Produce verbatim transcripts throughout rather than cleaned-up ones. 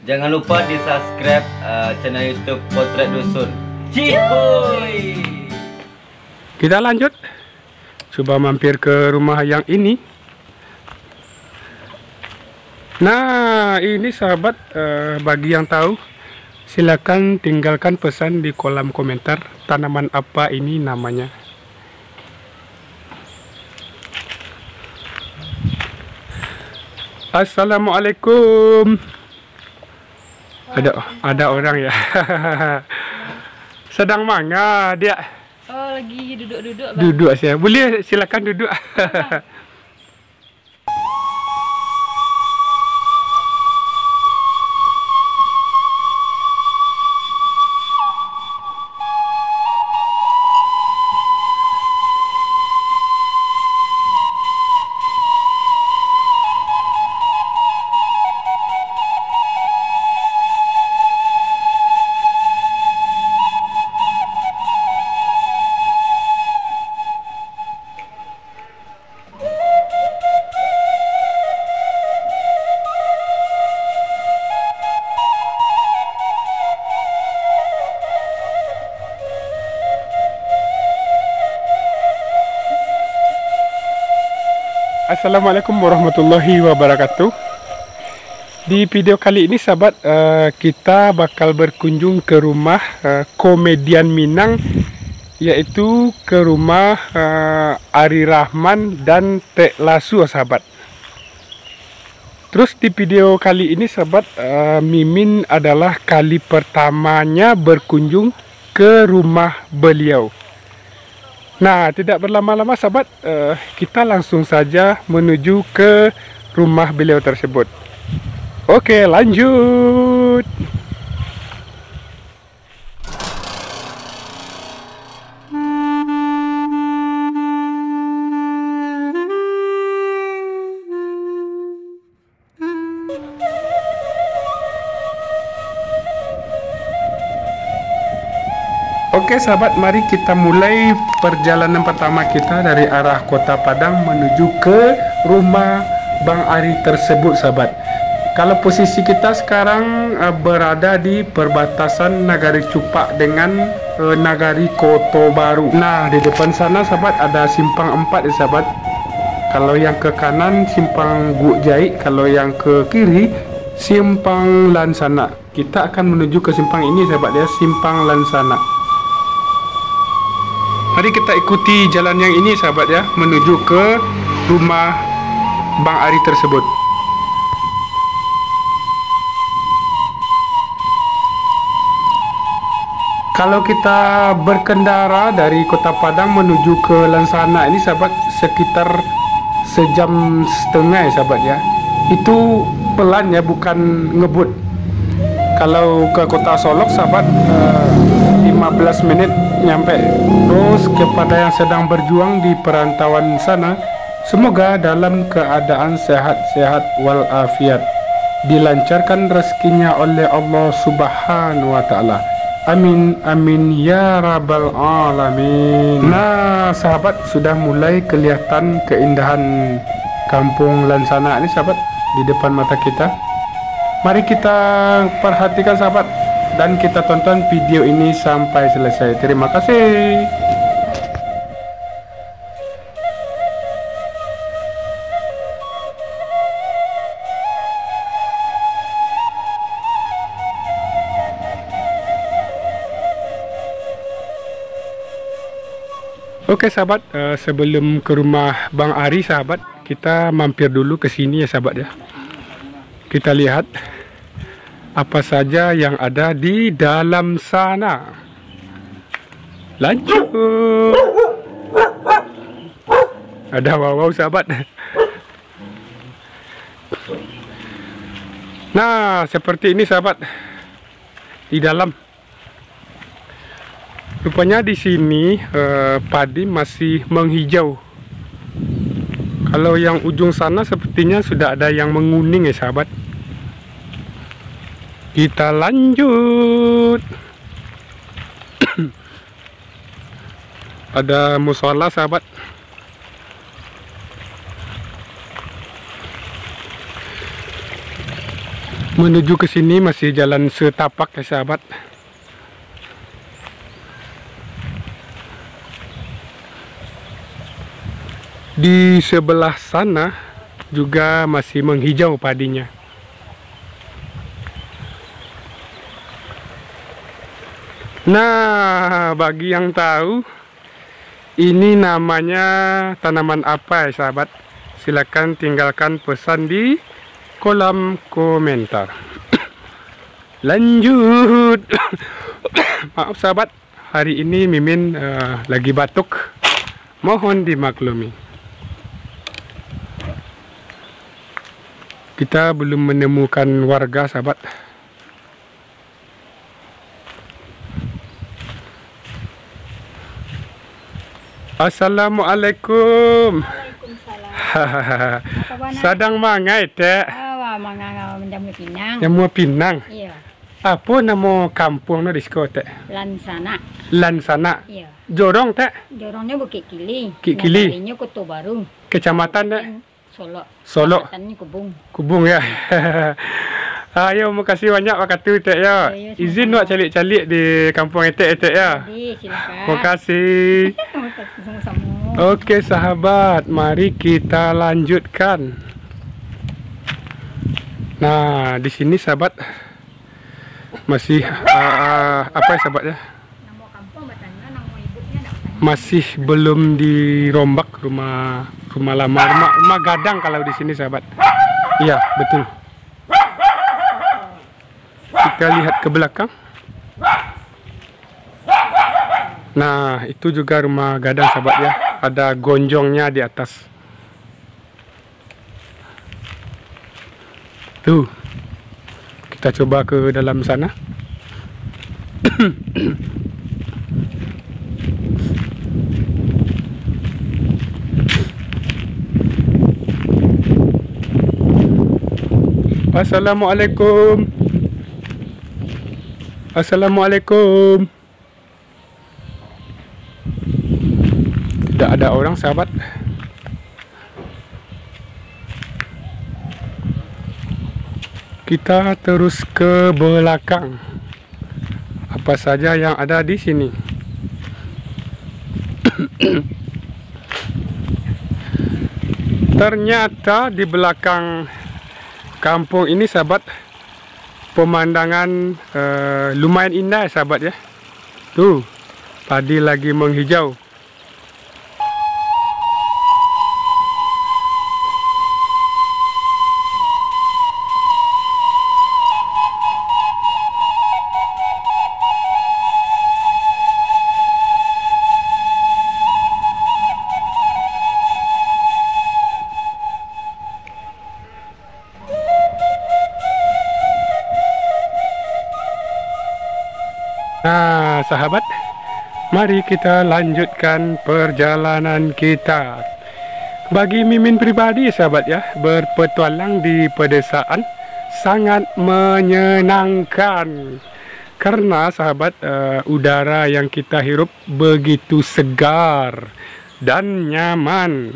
Jangan lupa di-subscribe, eh, channel YouTube Potret Dusun. Cihuy! Kita lanjut. Coba mampir ke rumah yang ini. Nah, ini sahabat, eh, bagi yang tahu, silakan tinggalkan pesan di kolom komentar, tanaman apa ini namanya. Assalamualaikum. Ada, ada orang ya. Sedang manga, Diak? Oh, lagi duduk-duduk, Bang. Duduk saja. Boleh, silakan duduk. Assalamualaikum warahmatullahi wabarakatuh. Di video kali ini, sahabat, eh, kita bakal berkunjung ke rumah, eh, komedian Minang, yaitu ke rumah, eh, Ari Rahman dan Tek Lasu, sahabat. Terus di video kali ini, sahabat, eh, Mimin adalah kali pertamanya berkunjung ke rumah beliau. Nah, tidak berlama-lama, sahabat, eh, kita langsung saja menuju ke rumah beliau tersebut. Oke, lanjut. Oke, sahabat, mari kita mulai perjalanan pertama kita dari arah Kota Padang menuju ke rumah Bang Ari tersebut, sahabat. Kalau posisi kita sekarang, eh, berada di perbatasan Nagari Cupak dengan, eh, Nagari Koto Baru. Nah, di depan sana, sahabat, ada simpang empat, ya, sahabat. Kalau yang ke kanan, simpang Guk Jaik. Kalau yang ke kiri, simpang Lansanak. Kita akan menuju ke simpang ini, sahabat, ya, simpang Lansanak. Mari kita ikuti jalan yang ini, sahabat, ya, menuju ke rumah Bang Ari tersebut. Kalau kita berkendara dari Kota Padang menuju ke Lansanak ini, sahabat, sekitar sejam setengah, ya, sahabat, ya. Itu pelan, ya, bukan ngebut. Kalau ke Kota Solok, sahabat, eh, lima belas menit nyampe. Terus kepada yang sedang berjuang di perantauan sana, semoga dalam keadaan sehat-sehat walafiat, dilancarkan rezekinya oleh Allah Subhanahu wa Ta'ala. Amin, amin, ya rabbal alamin. Nah, sahabat, sudah mulai kelihatan keindahan Kampung Lansanak ni, sahabat, di depan mata kita. Mari kita perhatikan, sahabat, dan kita tonton video ini sampai selesai. Terima kasih. Oke, sahabat, eh, sebelum ke rumah Bang Ari, sahabat, kita mampir dulu ke sini, ya, sahabat, ya. Kita lihat apa saja yang ada di dalam sana. Lanjut. Ada wawau, sahabat. Nah, seperti ini, sahabat. Di dalam. Rupanya di sini, eh, padi masih menghijau. Kalau yang ujung sana sepertinya sudah ada yang menguning, ya, sahabat. Kita lanjut. Ada musola, sahabat. Menuju ke sini masih jalan setapak ya, sahabat. Di sebelah sana juga masih menghijau padinya. Nah, bagi yang tahu, ini namanya tanaman apa, sahabat? Silakan tinggalkan pesan di kolom komentar. Lanjut. Maaf, sahabat, hari ini Mimin, eh, lagi batuk. Mohon dimaklumi. Kita belum menemukan warga, sahabat. Assalamualaikum. Waalaikumsalam. Apa kabar, Nak? Sadang mangai, Tek? Ah, wah, mangai manjamu pinang. Jamu pinang? Iyo. Apo namo kampuang no di siko, Tek? Lansanak. Lansanak. Iyo. Jorong, Tek? Jorongnyo Bukik Kili. Bukik Kili. Nagarinyo Koto Baru. Kecamatan, Tek? Solok. Solok. Kabupaten Kubung. Kubung, ya. Ayo, makasih banyak wakatu, Tek, ya. Iyo, iyo, izin wak caliak-caliak di kampuang Etek, Etek, ya. Jadi, silakan. Makasih. Makasih, sama-sama. Oke, sahabat, mari kita lanjutkan. Nah, di sini, sahabat, masih, ah, ah, apa ya, sahabat, ya? Masih belum dirombak rumah, rumah lama, rumah, rumah gadang kalau di sini, sahabat. Iya, betul. Kita lihat ke belakang. Nah, itu juga rumah gadang, sahabat, ya. Ada gonjongnya di atas. Tuh. Kita coba ke dalam sana. Assalamualaikum. Assalamualaikum. Tidak ada orang, sahabat. Kita terus ke belakang. Apa saja yang ada di sini? Ternyata di belakang kampung ini, sahabat, pemandangan, eh, lumayan indah, sahabat, ya. Tuh, padi lagi menghijau. Nah, sahabat, mari kita lanjutkan perjalanan kita. Bagi Mimin pribadi, sahabat, ya, berpetualang di pedesaan sangat menyenangkan. Karena, sahabat, eh, udara yang kita hirup begitu segar dan nyaman.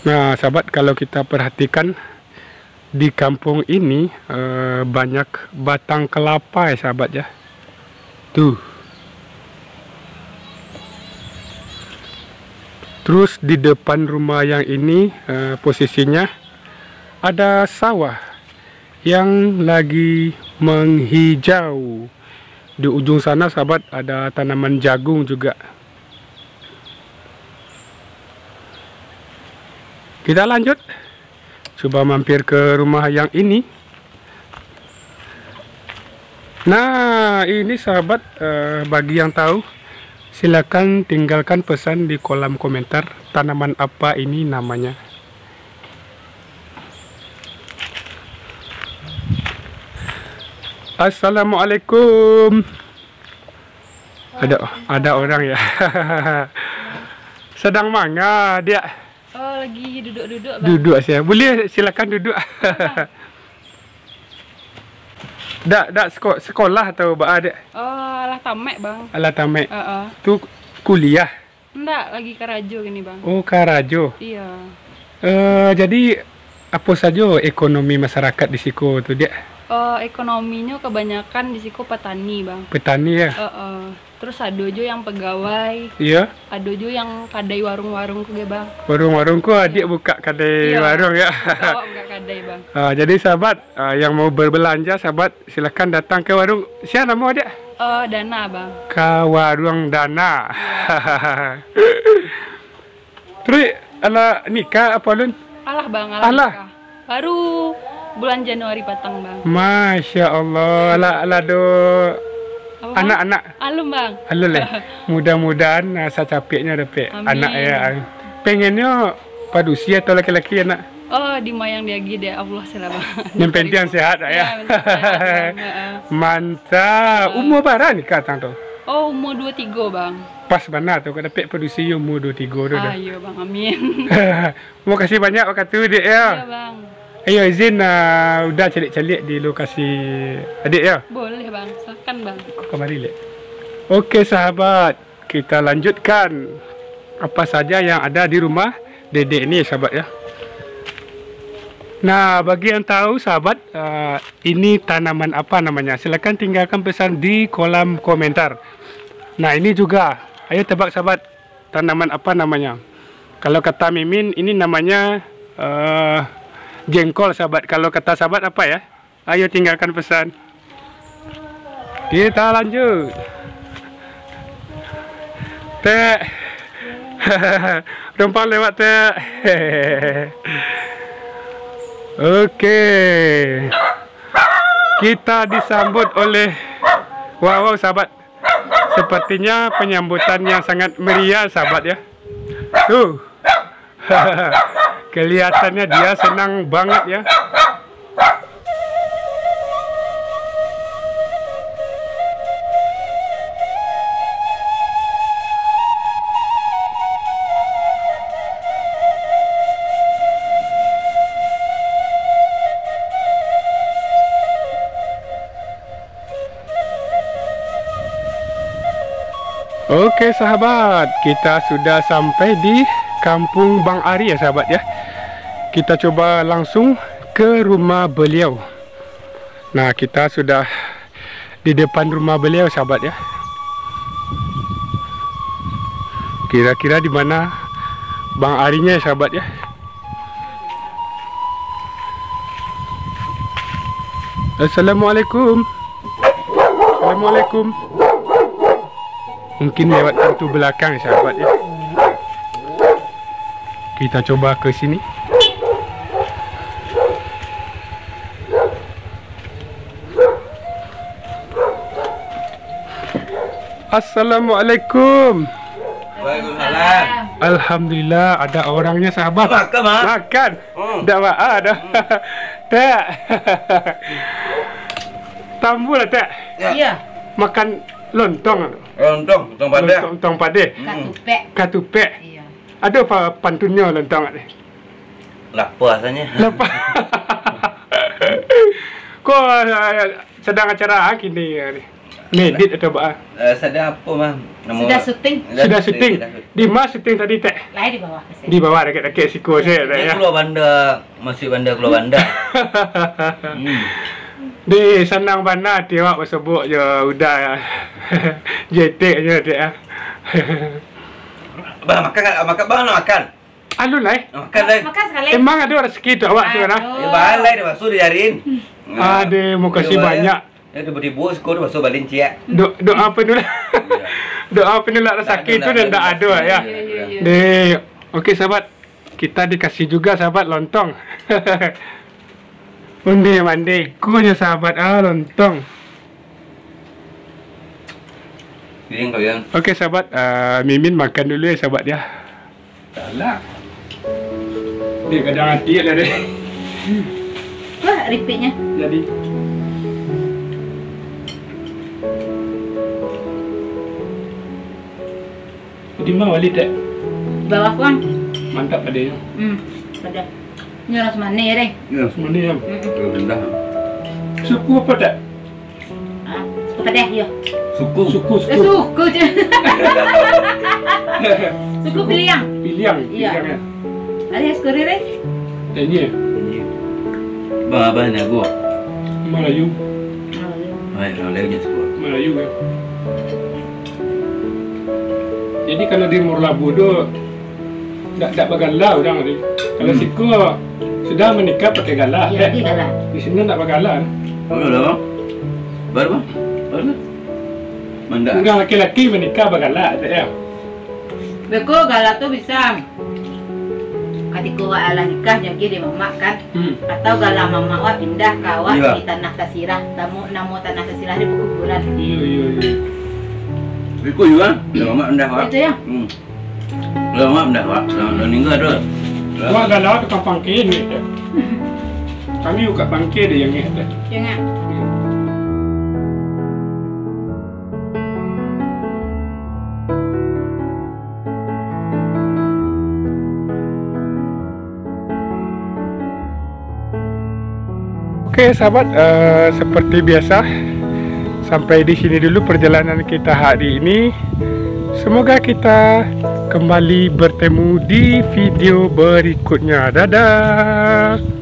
Nah, sahabat, kalau kita perhatikan di kampung ini, eh, banyak batang kelapa, ya, sahabat, ya. Tuh. Terus di depan rumah yang ini, eh, posisinya ada sawah yang lagi menghijau. Di ujung sana, sahabat, ada tanaman jagung juga. Kita lanjut. Coba mampir ke rumah yang ini. Nah, ini, sahabat, eh, bagi yang tahu, silakan tinggalkan pesan di kolom komentar. Tanaman apa ini namanya? Assalamualaikum. Ada, ada orang, ya. Sedang manga, Diak? Oh, lagi duduk-duduk, Bang. Duduk saja. Boleh, silakan duduk. Dak, dak seko-, sekolah atau baa, Diak? Oh, alah tamat, Bang. Alah tamat. Heeh. Tu kuliah? Ndak, lagi karajo gini, Bang. Oh, karajo. Iya. Eh, jadi, apo sajo ekonomi masyarakat di siko tu, Diak? Eh, ekonominyo kebanyakan di siko petani, Bang. Petani, ya? Heeh. Terus ado jo yang pegawai. Iya. Ado jo yang kadai warung-warung ko ge, Bang. Warung-warung ko, Adiak buka kadai warung, ya? Iya. Awak buka kadai, Bang. Ah, jadi, sahabat, ah, yang mau berbelanja, sahabat, silakan datang ke warung. Sia namo Adiak? Eh, Dana, Bang. Ka warung Dana. Iya. Terus, alah nikah apo alun? Alah, Bang, alah nikah. Baru bulan Januari patang, Bang. Masya Allah, alah, alah ado anak-anak? Alun, Bang. Alun lai. Mudah-mudahan, ah, sacapeknyo dapek anak, ya. Amin. Pengennyo padusi atau laki-laki anak? Oh, dima yang diagiah dek Allah se lah, Bang. Yang penting sehat, ya. Ya, yang penting sehat, Bang. Heeh. Mantap. Heeh. Umur bara nikah tang tu? Oh, umur dua tigo, Bang. Pas bana tu, kok dapek padusi umur dua tigo tu dah. Ah, iyo, Bang. Amin. Makasih banyak wakatu, Diak, ya. Iya, Bang. Ayo, izin, ah, Uda caliak-caliak di lokasi Adiak, ya. Boleh, Bang. Silakan, Bang. Kamari, Diak. Oke, sahabat. Kita lanjutkan apa saja yang ada di rumah Dedek ni, sahabat, ya. Nah, bagi yang tahu, sahabat, eh, ini tanaman apa namanya, silakan tinggalkan pesan di kolom komentar. Nah, ini juga, ayo tebak, sahabat, tanaman apa namanya. Kalau kata Mimin, ini namanya, eh, jengkol, sahabat. Kalau kata sahabat apa, ya? Ayo tinggalkan pesan. Kita lanjut. Tek. Numpang lewat, Tek. Oke. Kita disambut oleh, wow, wow, sahabat. Sepertinya penyambutan yang sangat meriah, sahabat, ya. Tuh. Kelihatannya dia senang banget, ya. Oke, sahabat, kita sudah sampai di kampung Bang Ari, ya, sahabat, ya. Kita coba langsung ke rumah beliau. Nah, kita sudah di depan rumah beliau, sahabat, ya. Kira-kira di mana Bang Arinya, sahabat, ya? Assalamualaikum. Assalamualaikum. Mungkin lewat pintu belakang, sahabat, ya. Kita coba ke sini. Assalamualaikum. Waalaikumsalam. Alhamdulillah, ada orangnya, sahabat. Makan, Mak. Makan. Hmm. Dak ba-, ah, dah. Hmm. Tak. Tambah lah, tak? Ya. Iya. Makan lontong. Lontong, lontong padeh. Lontong, lontong padeh. Hmm. Katupek. Katupek. Iya. Ado pa-, pantunnyo lontong ni? Lapar rasanya. Lapar. Ko, eh, sedang acara ah, kini, eh, ni. Ngedit atau apa? Eh, sedang apa, mah? Nama? Sudah syuting. Sudah syuting. Sudah syuting. Di mana syuting tadi, Tek? Lai di bawah, Tek. Di bawah, dekat-dekat siko saja, Tek, ya. Keluar bandar, masuk bandar, keluar bandar. Hmm. Deh, sanang bana ati awak basobok jo Uda, ya. Jetek je, Tek, ya. Bang, makan, makan, bang, nak makan? Alun lai. Makan lai. Makan sakali. Emang ado rasaki tu awak tu, nah? Aduh. Ya, balai dah masuk diarin. Aduh, makasih banyak. Ya, tiba-tiba siko tu masuk balinciak. Do-, doa penolak. Iya. Doa penolak rasaki tu dah ndak ado, ya. Iya, iya, iya. Deh, oke, sahabat. Kita dikasih juga, sahabat, lontong. Onde mande ikonyo, sahabat, ah, lontong. Piring kalian. Oke, sahabat, ah, Mimin makan dulu ya, sahabat, ya. Salah. Dia kadang hati ada deh. Wah, ripiknya. Jadi. Di ma bali, Tek? Di bawah, Bang. Mantap padinyo. Hmm, padah. Ini rasa manis, ya, deh. Iya. Rasa manis, ya. Mm-mm. Kalau rendah. Suku apa, Tek? Ah, suku padah, ya. Suku. Suku, eh, suku. Suku je. Suku piliang. Piliang, iya. Piliang, ya. Alias kurir, eh? Tanya. Bang, abah ni aku. Malayu. Malayu. Baik, Malayu je semua. Malayu, ya. Jadi, kalau di Murlabu tu, ndak, ndak bagala urang tu. Kalau Hmm. siko sudah menikah pakai gala, Iya, eh. Di gala. Di sini ndak bagala. Oh, ya, Bang. Baru, Bang. Baru, Bang. Mandak. Urang laki-laki menikah bagala, tak ya? Beko gala tu bisa. Katiko awak alah nikah, nyo agiah di mamak kan. Hmm. Atau gala mamak awak pindah ka awak Iya. di tanah tasirah. Tamu, namo tanah tasirah di pekuburan. Iya, iya, iya. Beko juga, gala mamak pindah awak. Itu ya? Hmm. Gala mamak pindah awak. Lah, lah ninggal tu. Awak gala tukang pangke ni, ya. Kami buka pangke deh yang ni, ya. Jangan. Iya. Oke, sahabat, eh, seperti biasa, sampai di sini dulu perjalanan kita hari ini. Semoga kita kembali bertemu di video berikutnya. Dadah.